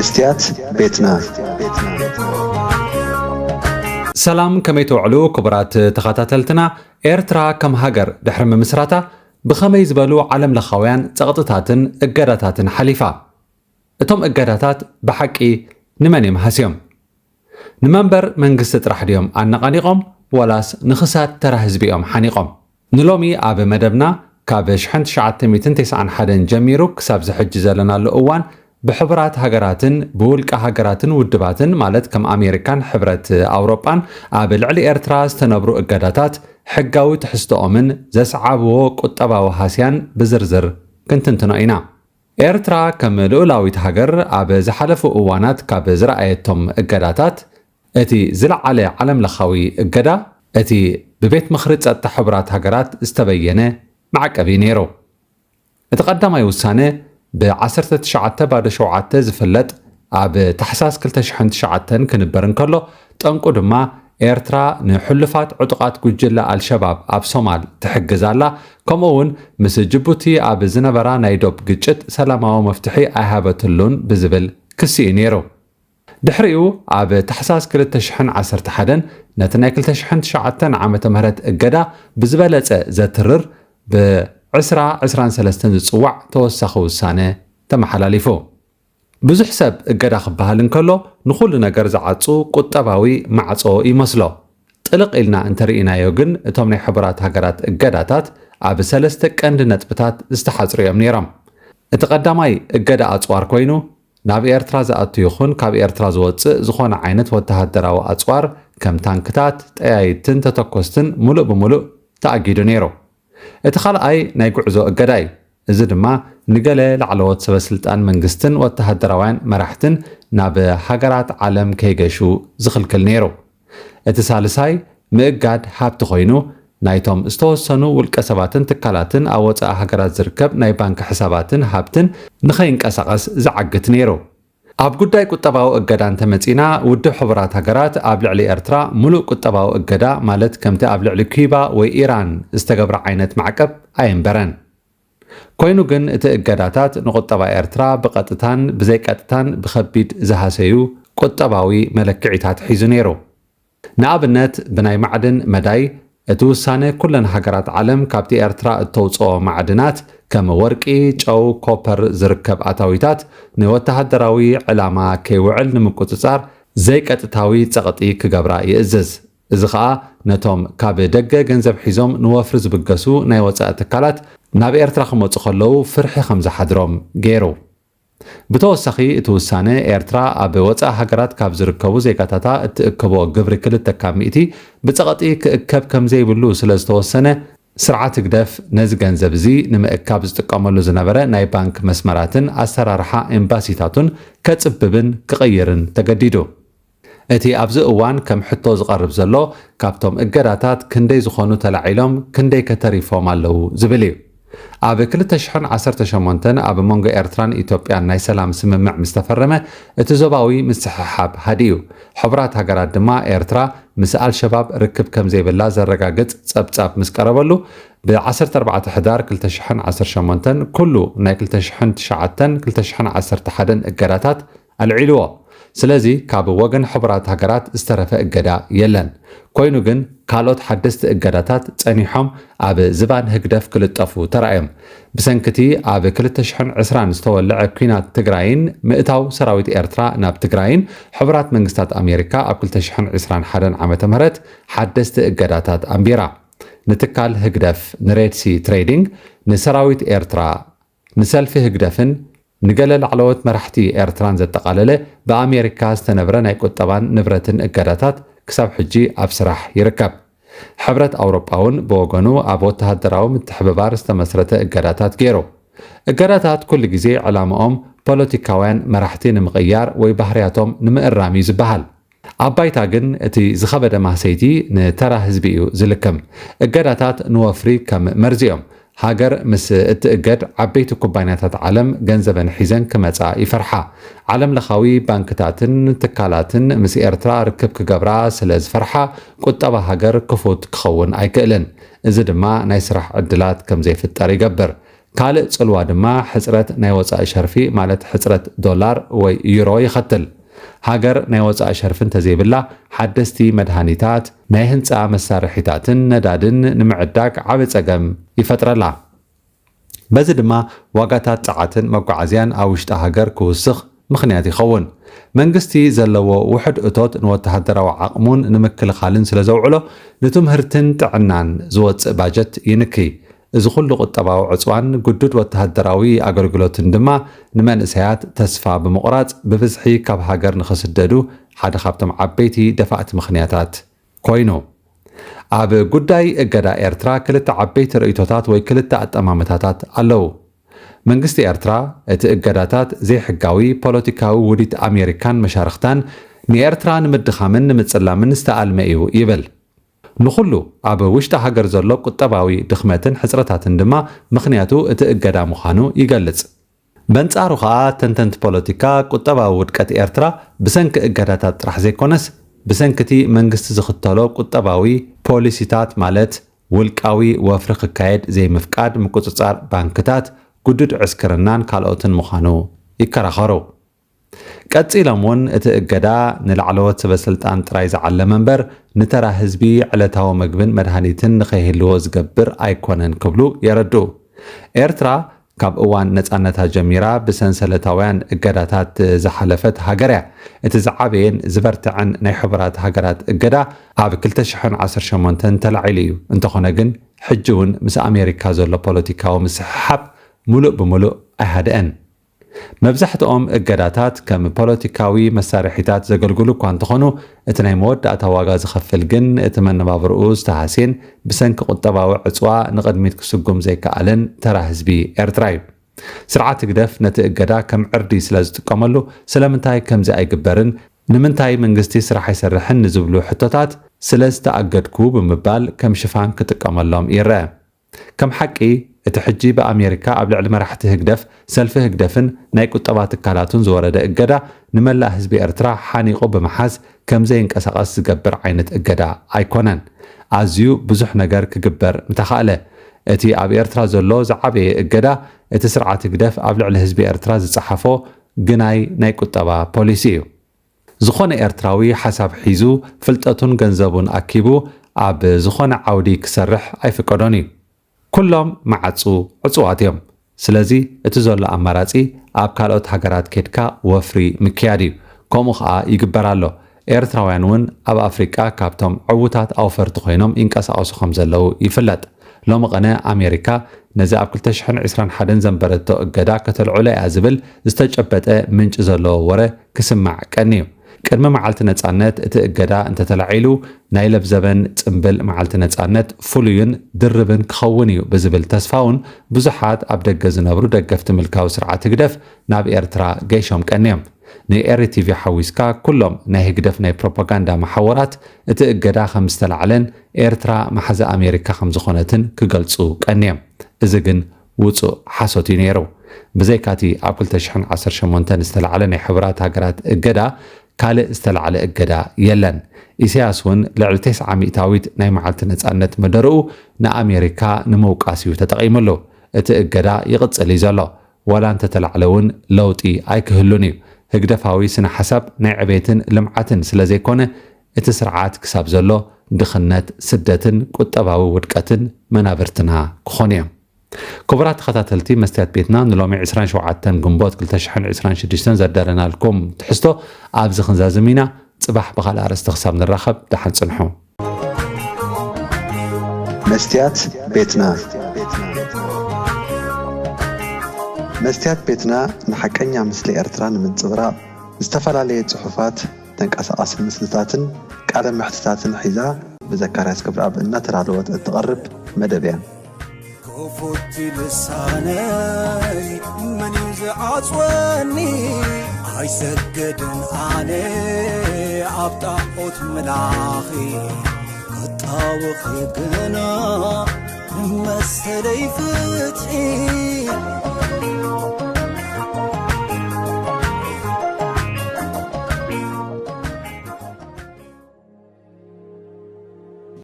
መስትያት ቤትና። ሰላም፣ ከመይ ትውዕሉ ክቡራት ተኸታተልትና? ኤርትራ ከም ሃገር ድሕሪ ምምስራታ ብኸመይ ዝበሉ ዓለም ለኻውያን ጸቕጥታትን እገዳታትን ሓሊፋ? እቶም እገዳታት ብሓቂ ንመን እዮም ሃስዮም? ንመንበር መንግስቲ ጥራሕ ድዮም ኣነቓኒቖም፣ ዋላስ ንኽሳድ ተራ ህዝቢ እዮም ሓኒቖም? ንሎሚ ኣብ መደብና ካብ ሽሕን ትሽዓተ ሚእትን ተስዓን ሓደን ጀሚሩ ክሳብ ዝሕጂ ዘለናሉ እዋን ብሕቡራት ሃገራትን ብውልቀ ሃገራትን ውድባትን ማለት ከም ኣሜሪካን ሕብረት ኣውሮጳን ኣብ ልዕሊ ኤርትራ ዝተነብሩ እገዳታት ሕጋዊ ትሕዝቶኦምን ዘስዓብዎ ቁጠባዊ ሃስያን ብዝርዝር ክንትንትኖ ኢና። ኤርትራ ከም ልኡላዊት ሃገር ኣብ ዝሓለፉ እዋናት ካብ ዝረኣየቶም እገዳታት እቲ ዝለዓለ ዓለም ለኻዊ እገዳ እቲ ብቤት ምኽሪ ጸጥታ ሕቡራት ሃገራት ዝተበየነ ማዕቀብ እዩ ነይሩ። እቲ ቀዳማይ ውሳነ ብ ዓሰርተ ትሽዓተ ባዶ ሸውዓተ ዝፍለጥ ኣብ ታሕሳስ ክልተ ሽሕን ትሽዓተን ክንበር እንከሎ፣ ጠንቁ ድማ ኤርትራ ንሕሉፋት ዕጡቓት ጉጅለ ኣልሸባብ ኣብ ሶማል ትሕግዝ ኣላ፣ ከምኡ እውን ምስ ጅቡቲ ኣብ ዝነበራ ናይ ዶብ ግጭት ሰላማዊ መፍትሒ ኣይሃበትሉን ብዝብል ክሲ እዩ ነይሩ። ድሕሪኡ ኣብ ታሕሳስ ክልተ ሽሕን ዓሰርተ ሓደን ነቲ ናይ ክልተ ሽሕን ትሽዓተን ዓመተ ምህረት እገዳ ብዝበለጸ ዘትርር ብ ዕስራ ዕስራን ሰለስተን ዝጽዋዕ ተወሳኺ ውሳነ ተመሓላሊፉ። ብዙሕ ሰብ እገዳ ክበሃል እንከሎ ንኹሉ ነገር ዝዓጹ ቁጠባዊ ማዕጾ ይመስሎ። ጥልቕ ኢልና እንተርኢናዮ ግን እቶም ናይ ሕቡራት ሃገራት እገዳታት ኣብ ሰለስተ ቀንዲ ነጥብታት ዝተሓጽሩ እዮም ነይሮም። እቲ ቀዳማይ እገዳ ኣጽዋር ኮይኑ ናብ ኤርትራ ዝኣቱ ይኹን ካብ ኤርትራ ዝወጽእ ዝኾነ ዓይነት ወተሃደራዊ ኣጽዋር ከም ታንክታት፣ ጠያይትን ተተኮስትን ሙሉእ ብሙሉእ ተኣጊዱ ነይሩ። እቲ ካልኣይ ናይ ጉዕዞ እገዳ እዩ። እዚ ድማ ንገለ ላዕለዎት ሰበስልጣን መንግስትን ወተሃደራውያን መራሕትን ናብ ሃገራት ዓለም ከይገሹ ዝኽልክል ነይሩ። እቲ ሳልሳይ ምእጋድ ሃብቲ ኮይኑ ናይቶም ዝተወሰኑ ውልቀ ሰባትን ትካላትን ኣብ ወጻኢ ሃገራት ዝርከብ ናይ ባንክ ሕሳባትን ሃብትን ንኸይንቀሳቐስ ዝዓግት ነይሩ። ኣብ ጉዳይ ቁጠባዊ እገዳ እንተመጺና ውድብ ሕቡራት ሃገራት ኣብ ልዕሊ ኤርትራ ሙሉእ ቁጠባዊ እገዳ ማለት ከምቲ ኣብ ልዕሊ ኩባ ወይ ኢራን ዝተገብረ ዓይነት ማዕቀብ ኣየንበረን። ኮይኑ ግን እቲ እገዳታት ንቁጠባ ኤርትራ ብቐጥታን ብዘይቀጥታን ብኸቢድ ዝሃሰዩ ቁጠባዊ መለክዒታት ሒዙ ነይሩ። ንኣብነት ብናይ ማዕድን መዳይ እቲ ውሳነ ኩለን ሃገራት ዓለም ካብቲ ኤርትራ እተውፅኦ ማዕድናት ከም ወርቂ፣ ጨው፣ ኮፐር ዝርከብ ኣታዊታት ንወተሃደራዊ ዕላማ ከይውዕል ንምቁፅፃር ዘይቀጥታዊ ፀቕጢ ክገብራ ይእዝዝ። እዚ ኸኣ ነቶም ካብ ደገ ገንዘብ ሒዞም ንወፍሪ ዝብገሱ ናይ ወፃኢ ትካላት ናብ ኤርትራ ክመፁ ከለዉ ፍርሒ ከም ዝሓድሮም ገይሩ። ብተወሳኺ እቲ ውሳነ ኤርትራ ኣብ ወፃኢ ሃገራት ካብ ዝርከቡ ዜጋታታ እትእከቦ ግብሪ ክልተ ካብ ሚእቲ ብፀቕጢ ክእከብ ከም ዘይብሉ ስለ ዝተወሰነ ስርዓት ህግደፍ ነዚ ገንዘብ እዚ ንምእካብ ዝጥቀመሉ ዝነበረ ናይ ባንክ መስመራትን ኣሰራርሓ ኤምባሲታቱን ከፅብብን ክቕይርን ተገዲዱ። እቲ ኣብዚ እዋን ከም ሕቶ ዝቐርብ ዘሎ ካብቶም እገዳታት ክንደይ ዝኾኑ ተላዒሎም ክንደይ ከ ተሪፎም ኣለዉ ዝብል እዩ። ኣብ ክልተ ሽሕን ዓሰርተ ሸሞንተን ኣብ መንጎ ኤርትራን ኢትዮጵያን ናይ ሰላም ስምምዕ ምስ ተፈረመ እቲ ዞባዊ ምስሕሓብ ሃዲኡ። ሕቡራት ሃገራት ድማ ኤርትራ ምስ ኣልሸባብ ርክብ ከም ዘይብላ ዘረጋግጽ ጸብጻብ ምስ ቀረበሉ ብ ዓሰርተ ኣርባዕተ ሕዳር ክልተ ሽሕን ዓሰርተ ሸሞንተን ኩሉ ናይ ክልተ ሽሕን ትሽዓተን ክልተ ሽሕን ዓሰርተ ሓደን እገዳታት ኣልዒልዎ። ስለዚ ካብ ወገን ሕቡራት ሃገራት ዝተረፈ እገዳ የለን። ኮይኑ ግን ካልኦት ሓደስቲ እገዳታት ጸኒሖም ኣብ ዝባን ህግደፍ ክልጠፉ ተራእዮም። ብሰንክቲ ኣብ ክልተ ሽሕን ዕስራን ዝተወልዐ ኲናት ትግራይን ምእታው ሰራዊት ኤርትራ ናብ ትግራይን ሕቡራት መንግስታት ኣሜሪካ ኣብ ክልተ ሽሕን ዕስራን ሓደን ዓመተ ምህረት ሓደስቲ እገዳታት ኣንቢራ። ንትካል ህግደፍ፣ ንሬድሲ ትሬዲንግ፣ ንሰራዊት ኤርትራ፣ ንሰልፊ ህግደፍን ንገለ ላዕለዎት መራሕቲ ኤርትራን ዘጠቓለለ ብኣሜሪካ ዝተነብረ ናይ ቁጠባን ንብረትን እገዳታት ክሳብ ሕጂ ኣብ ስራሕ ይርከብ። ሕብረት ኣውሮጳ እውን ብወገኑ ኣብ ወተሃደራዊ ምትሕብባር ዝተመስረተ እገዳታት ገይሩ። እገዳታት ኩሉ ግዜ ዕላምኦም ፖለቲካውያን መራሕቲ ንምቕያር ወይ ባህርያቶም ንምእራም እዩ ዝበሃል። ኣብ ባይታ ግን እቲ ዝኸበደ ማህሰይቲ ንተራ ህዝቢ እዩ ዝልክም። እገዳታት ንወፍሪ ከም መርዚ እዮም። ሃገር ምስ እትእገድ ዓበይቲ ኩባንያታት ዓለም ገንዘበን ሒዘን ክመጻ ይፈርሓ። ዓለም ለኻዊ ባንክታትን ትካላትን ምስ ኤርትራ ርክብ ክገብራ ስለ ዝፈርሓ ቁጠባ ሃገር ክፉት ክኸውን ኣይክእልን። እዚ ድማ ናይ ስራሕ ዕድላት ከም ዘይፍጠር ይገብር። ካልእ ጽልዋ ድማ ሕጽረት ናይ ወጻኢ ሸርፊ፣ ማለት ሕጽረት ዶላር ወይ ዩሮ የኸትል። ሃገር ናይ ወጻኢ ሸርፊ እንተዘይብላ፣ ሓደስቲ መድሃኒታት፣ ናይ ህንጻ መሳርሒታትን ነዳድን ንምዕዳግ ዓቢ ጸገም ይፈጥረላ። በዚ ድማ ዋጋታት ጸዓትን መጓዓዝያን ኣብ ውሽጢ ሃገር ክውስኽ ምኽንያት ይኸውን። መንግስቲ ዘለዎ ውሑድ እቶት ንወተሃደራዊ ዓቕሙን ንምክልኻልን ስለ ዘውዕሎ፣ ንትምህርትን ጥዕናን ዝወጽእ ባጀት ይንኪ። እዚ ኩሉ ቁጠባዊ ዕጽዋን ግዱድ ወተሃደራዊ ኣገልግሎትን ድማ ንመንእሰያት ተስፋ ብምቑራጽ ብብዝሒ ካብ ሃገር ንኽስደዱ ሓደ ካብቶም ዓበይቲ ደፋእቲ ምኽንያታት ኮይኑ። ኣብ ጉዳይ እገዳ ኤርትራ ክልተ ዓበይቲ ርእይቶታት ወይ ክልተ ኣጠማምታታት ኣለዉ። መንግስቲ ኤርትራ እቲ እገዳታት ዘይሕጋዊ ፖለቲካዊ ውዲት ኣሜሪካን መሻርኽታን ንኤርትራ ንምድኻምን ንምጽላምን ዝተኣልመ እዩ ይብል። ንኹሉ ኣብ ውሽጢ ሃገር ዘሎ ቁጠባዊ ድኽመትን ሕጽረታትን ድማ ምኽንያቱ እቲ እገዳ ምዃኑ ይገልጽ። በንጻሩ ኸኣ ተንተንቲ ፖለቲካ ቁጠባዊ ውድቀት ኤርትራ ብሰንኪ እገዳታት ጥራሕ ዘይኮነስ ብሰንኪ እቲ መንግስቲ ዝኽተሎ ቁጠባዊ ፖሊሲታት ማለት ውልቃዊ ወፍሪ ክካየድ ዘይምፍቃድ፣ ምቁጽጻር ባንክታት፣ ግዱድ ዕስክርናን ካልኦትን ምዃኑ ይከራኸሩ። ቀጺሎም እውን እቲ እገዳ ንላዕለዎት ሰበ ስልጣን ጥራይ ዝዓለመ እምበር ንተራ ህዝቢ ዕለታዊ መግብን መድሃኒትን ንኸይህልዎ ዝገብር ኣይኮነን ክብሉ የረድኡ። ኤርትራ ካብ እዋን ነጻነታ ጀሚራ ብሰንሰለታውያን እገዳታት ዝሓለፈት ሃገር እያ። እቲ ዝዓበየን ዝበርትዐን ናይ ሕቡራት ሃገራት እገዳ ኣብ ክልተ ሽሕን ዓሰርተ ሸሞንተን ተላዒሉ እዩ። እንተኾነ ግን ሕጂ እውን ምስ ኣሜሪካ ዘሎ ፖለቲካዊ ምስሕሓብ ሙሉእ ብሙሉእ ኣይሃድአን። መብዛሕትኦም እገዳታት ከም ፖለቲካዊ መሳርሒታት ዘገልግሉ እኳ እንተኾኑ፣ እቲ ናይ መወዳእታ ዋጋ ዝኸፍል ግን እቲ መነባብርኡ ዝተሃስየን ብሰንኪ ቁጠባዊ ዕጽዋ ንቕድሚት ክስጉም ዘይከኣለን ተራ ህዝቢ ኤርትራ እዩ። ስርዓት ህግደፍ ነቲ እገዳ ከም ዕርዲ ስለ ዝጥቀመሉ፣ ስለምንታይ ከምዚ ኣይግበርን፣ ንምንታይ መንግስቲ ስራሕ ኣይሰርሕን ንዝብሉ ሕቶታት ስለ ዝተኣገድኩ ብምባል ከም ሽፋን ክጥቀመሎም ይረአ። ከም ሓቂ፣ እቲ ሕጂ ብኣሜሪካ ኣብ ልዕሊ መራሕቲ ህግደፍ፣ ሰልፊ ህግደፍን ናይ ቁጠባ ትካላቱን ዝወረደ እገዳ ንመላእ ህዝቢ ኤርትራ ሓኒቑ ብምሓዝ ከም ዘይንቀሳቐስ ዝገብር ዓይነት እገዳ ኣይኮነን። ኣዝዩ ብዙሕ ነገር ክግበር ምተኻእለ። እቲ ኣብ ኤርትራ ዘሎ ዝዓበየ እገዳ፣ እቲ ስርዓት ህግደፍ ኣብ ልዕሊ ህዝቢ ኤርትራ ዝጸሓፎ ግናይ ናይ ቁጠባ ፖሊሲ እዩ። ዝኾነ ኤርትራዊ ሓሳብ ሒዙ፣ ፍልጠቱን ገንዘቡን ኣኪቡ፣ ኣብ ዝኾነ ዓውዲ ክሰርሕ ኣይፍቀዶን እዩ። ኩሎም መዓጹ ዕጹዋት እዮም። ስለዚ እቲ ዘሎ ኣማራጺ ኣብ ካልኦት ሃገራት ኬድካ ወፍሪ ምክያድ እዩ። ከምኡ ኸኣ ይግበር ኣሎ። ኤርትራውያን እውን ኣብ ኣፍሪቃ ካብቶም ዕዉታት ኣውፈርቲ ኮይኖም ይንቀሳቐሱ ከም ዘለዉ ይፍለጥ። ሎሚ ቐነ ኣሜሪካ ነዚ ኣብ ክልተ ሽሕን ዕስራን ሓደን ዘንበረቶ እገዳ ከተልዕሎ እያ ዝብል ዝተጨበጠ ምንጪ ዘለዎ ወረ ክስማዕ ቀንዩ። ቅድሚ መዓልቲ ነጻነት እቲ እገዳ እንተተላዒሉ፣ ናይ ለብዘበን ጽምብል መዓልቲ ነጻነት ፍሉይን ድርብን ክኸውን እዩ ብዝብል ተስፋ እውን ብዙሓት ኣብ ደገ ዝነብሩ ደገፍቲ ምልካዊ ስርዓት ህግደፍ ናብ ኤርትራ ገይሾም ቀንዮም። ንኤሪ ቲቪ ሓዊስካ ኩሎም ናይ ህግደፍ ናይ ፕሮፓጋንዳ መሓወራት እቲ እገዳ ከም ዝተላዕለን ኤርትራ መሓዛ ኣሜሪካ ከም ዝኾነትን ክገልጹ ቀንዮም። እዚ ግን ውጹእ ሓሶት እዩ ነይሩ። ብዘይካቲ ኣብ ክልተ ሽሕን ዓሰርተ ሸሞንተን ዝተላዕለ ናይ ሕቡራት ሃገራት እገዳ፣ ካልእ ዝተላዕለ እገዳ የለን። ኢሳያስ እውን ልዕሊ ተስዓ ሚእታዊት ናይ መዓልቲ ነጻነት መደርኡ ንኣሜሪካ ንምውቃስ እዩ ተጠቒሙሉ። እቲ እገዳ ይቕጽል እዩ ዘሎ። ዋላ እንተተላዕለ እውን ለውጢ ኣይክህሉን እዩ። ህግደፋዊ ስነ ሓሳብ ናይ ዕቤትን ልምዓትን ስለ ዘይኮነ፣ እቲ ስርዓት ክሳብ ዘሎ ድኽነት፣ ስደትን ቁጠባዊ ውድቀትን መናብርትና ክኾኑ እዮም። ክቡራት ተኸታተልቲ መስትያት ቤትና፣ ንሎሚ ዕስራን ሸውዓተን ግንቦት ክልተ ሽሕን ዕስራን ሽዱሽተን ዘዳለናልኩም ትሕዝቶ ኣብዚ ክንዛዝም ኢና። ጽባሕ ብኻልእ ኣርእስቲ ክሳብ ንራኸብ፣ ደሓን ጽንሑ። መስትያት ቤትና። መስትያት ቤትና ንሓቀኛ ምስሊ ኤርትራ ንምንጽብራቕ ዝተፈላለየ ጽሑፋት፣ ተንቀሳቓሲ ምስልታትን ቃለ መሕትታትን ሒዛ ብዘካርያስ ገብረኣብ እናተዳለወት እትቐርብ መደብ እያ። ክፉት ልሳነይ መን እዩ ዝዓጽወኒ? ኣይሰግድን ኣነ ኣብ ጣዖት ምላኺ፣ ክጣወኺ ግና መሰለይ ፍትሒ።